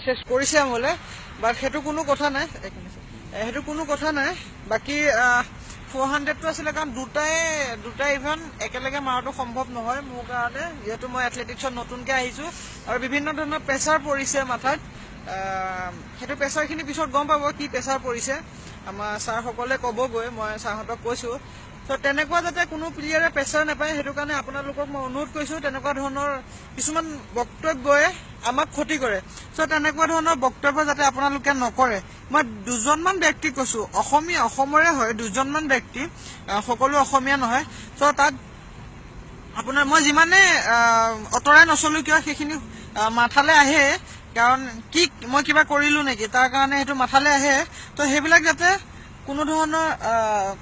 Message কৰিছে মোলৈ, বাট সেইটো কোনো কথা নাই। এক মিনিট, সেইটো কোনো কথা নাই। বাকী 400টো আছিলে, কাৰণ দুটা ইভেণ্ট একেলগে মাৰাটো সম্ভৱ নহয় মোৰ কাৰণে, যিহেতু মই এথলেটিক্সত নতুনকৈ আহিছোঁ আৰু বিভিন্ন ধৰণৰ প্ৰেছাৰ পৰিছে মাথাত। সেইটো প্ৰেছাৰখিনি পিছত গম পাব কি প্ৰেছাৰ পৰিছে, আমাৰ ছাৰসকলে ক'বগৈ, মই ছাৰহঁতক কৈছোঁ। ত' তেনেকুৱা যাতে কোনো প্লেয়াৰে প্ৰেছাৰ নাপায়, সেইটো কাৰণে আপোনালোকক মই অনুৰোধ কৰিছোঁ। তেনেকুৱা ধৰণৰ কিছুমান বক্তব্যই আমাক ক্ষতি কৰে। চ' তেনেকুৱা ধৰণৰ বক্তব্য যাতে আপোনালোকে নকৰে। মই দুজনমান ব্যক্তিক কৈছোঁ, অসমীয়া, অসমৰে হয় দুজনমান ব্যক্তি, সকলো অসমীয়া নহয়। চ' তাত আপোনাৰ মই যিমানে আঁতৰাই নচলো কিয়, সেইখিনি মাথালে আহে, কাৰণ কি মই কিবা কৰিলো নেকি, তাৰ কাৰণে সেইটো মাথালে আহে। ত' সেইবিলাক যাতে কোনো ধৰণৰ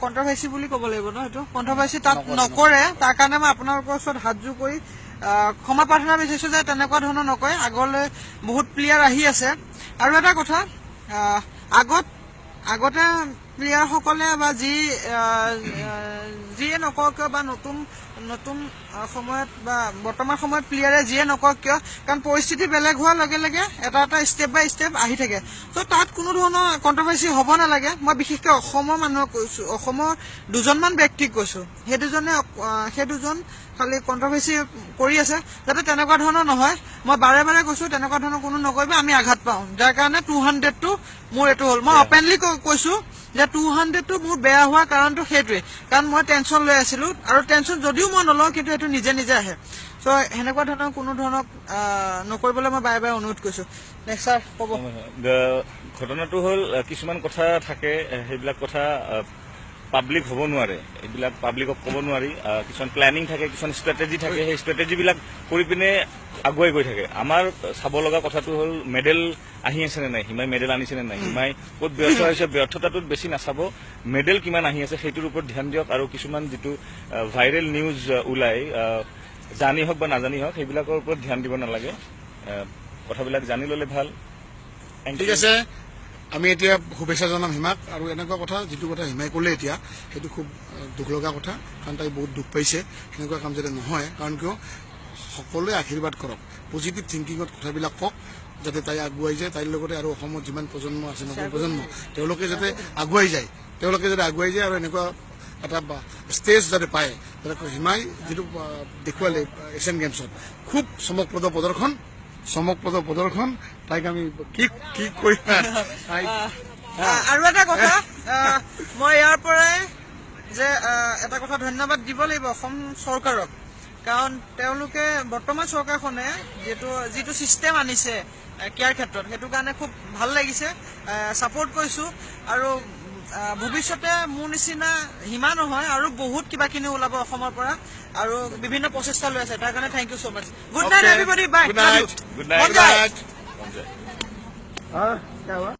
কণ্ট্ৰভাৰ্চি বুলি ক'ব লাগিব ন, সেইটো কণ্ট্ৰভাৰ্চি তাত নকৰে, তাৰ কাৰণে মই আপোনালোকৰ ওচৰত হাতযোৰ কৰি ক্ষমা প্ৰাৰ্থনা বিচাৰিছো যে তেনেকুৱা ধৰণৰ নকয়। আগলৈ বহুত প্লেয়াৰ আহি আছে। আৰু এটা কথা, আগতে প্লেয়াৰসকলে বা যিয়ে নকওক কিয় বা নতুন নতুন সময়ত বা বৰ্তমান সময়ত প্লেয়াৰে যিয়ে নকওক কিয়, কাৰণ পৰিস্থিতি বেলেগ হোৱাৰ লগে লগে এটা এটা ষ্টেপ বাই ষ্টেপ আহি থাকে। ত' তাত কোনো ধৰণৰ কণ্ট্ৰভাৰ্চি হ'ব নালাগে। মই বিশেষকৈ অসমৰ মানুহক কৈছো, অসমৰ দুজনমান ব্যক্তিক কৈছো, সেই দুজন খালি কণ্ট্ৰভাৰ্চি কৰি আছে, যাতে তেনেকুৱা ধৰণৰ নহয়। মই বাৰে বাৰে কৈছো, তেনেকুৱা ধৰণৰ কোনো নকৰিব, আমি আঘাত পাওঁ। যাৰ কাৰণে 200টো মোৰ এইটো হ'ল। মই অপেনলি কৈছো যে 200টো মোৰ বেয়া হোৱা কাৰণটো সেইটোৱে, কাৰণ মই টেনশ্যন লৈ আছিলো, আৰু টেনশ্যন যদিও মই নলওঁ, কিন্তু সেইটো নিজে নিজে আহে। চ' সেনেকুৱা ধৰণৰ কোনো ধৰণৰ নকৰিবলৈ মই বাৰে বাৰে অনুৰোধ কৰিছো। নেক্সট ছাৰ ক'ব। ঘটনাটো হ'ল, কিছুমান কথা থাকে, সেইবিলাক কথা পাব্লিক হ'ব নোৱাৰে, এইবিলাক পাব্লিকক ক'ব নোৱাৰি। কিছুমান প্লেনিং থাকে, কিছুমান ষ্ট্ৰেটেজি থাকে, সেই ষ্ট্ৰেটেজিবিলাক কৰি পিনে আগুৱাই গৈ থাকে। আমাৰ চাব লগা কথাটো হ'ল মেডেল আহি আছে নে নাই, হিমাই মেডেল আনিছে নে নাই, হিমাই ক'ত ব্যৰ্থ হৈছে, ব্যৰ্থতাটোত বেছি নাচাব, মেডেল কিমান আহি আছে সেইটোৰ ওপৰত ধ্যান দিয়ক। আৰু কিছুমান যিটো ভাইৰেল নিউজ ওলাই, জানি হওক বা নাজানি হওক, সেইবিলাকৰ ওপৰত ধ্যান দিব নালাগে। কথাবিলাক জানি ল'লে ভাল। Thank ঠিক you. আছে, আমি এতিয়া শুভেচ্ছা জনাম হিমাক। আৰু এনেকুৱা কথা, যিটো কথা হিমাই ক'লে এতিয়া, সেইটো খুব দুখ লগা কথা, কাৰণ তাই বহুত দুখ পাইছে। সেনেকুৱা কাম যাতে নহয়, কাৰণ কিয় সকলোৱে আশীৰ্বাদ কৰক, পজিটিভ থিংকিঙত কথাবিলাক কওক, যাতে তাই আগুৱাই যায়। তাইৰ লগতে আৰু অসমত যিমান প্ৰজন্ম আছে, নতুন প্ৰজন্ম, তেওঁলোকে যাতে আগুৱাই যায়, তেওঁলোকে যাতে আগুৱাই যায় আৰু এনেকুৱা এটা ষ্টেজ যাতে পায়, যাতে হিমাই যিটো দেখুৱালে এছিয়ান গেমছত, খুব চমকপ্ৰদ প্ৰদৰ্শন, চমকপ্ৰদ প্ৰদৰ্শন। তাইক আমি কি কি কৰি তাইক আৰু এটা কথা, মই ইয়াৰ পৰাই যে এটা কথা ধন্যবাদ দিব লাগিব অসম চৰকাৰক, কাৰণ তেওঁলোকে বৰ্তমান চৰকাৰখনে যিটো চিষ্টেম আনিছে ক্ৰীড়াৰ ক্ষেত্ৰত, সেইটো কাৰণে খুব ভাল লাগিছে, ছাপৰ্ট কৰিছোঁ। আৰু ভৱিষ্যতে মোৰ নিচিনা হিমা নহয়, আৰু বহুত কিবা কিনি ওলাব অসমৰ পৰা, আৰু বিভিন্ন প্ৰচেষ্টা লৈ আছে, তাৰ কাৰণে thank you so much. Good night everybody, bye. Good night. Good night. মন যায়। মন যায়। क्या हुआ?